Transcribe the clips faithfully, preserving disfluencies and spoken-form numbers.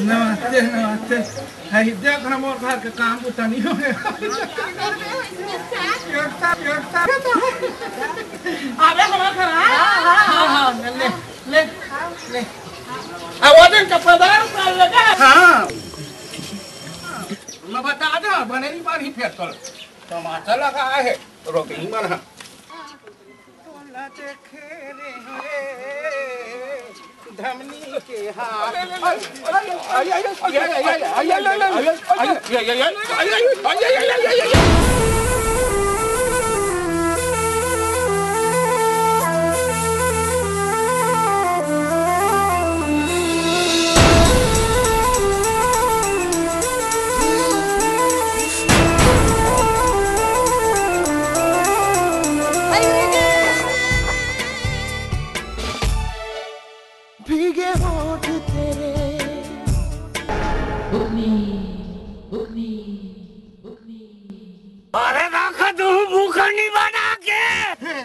नमस्ते, नमस्ते। हई देख ना, मोर घर के काम बुता नहीं होए। अबे हमार घर, हाँ, हाँ, हाँ, हाँ, ले, ले, ले। अब वो दिन का पदार उतार लगा। हाँ। मैं बता दे, बने नहीं पानी फेर तोर। टमाटर लगा है, रोटी नहीं बना। तोला देखे रे धमनी के हाथ। भीगे होठ तेरे। अरे रख तू मुखनी बना के। रख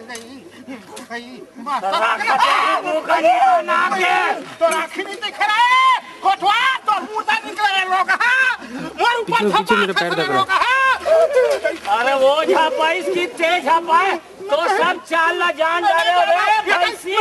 तू मुखनी बना के। तो राखी नहीं दिख रहा है। कोठवा तो मुर्दा निकले लोग, हाँ। मोर ऊपर पीछे, पीछे मेरे पैर दब रहा है। अरे वो झापा, इसकी तेज झापा है। तो सब चाल ला जान जा रहे हो रे भैंसी।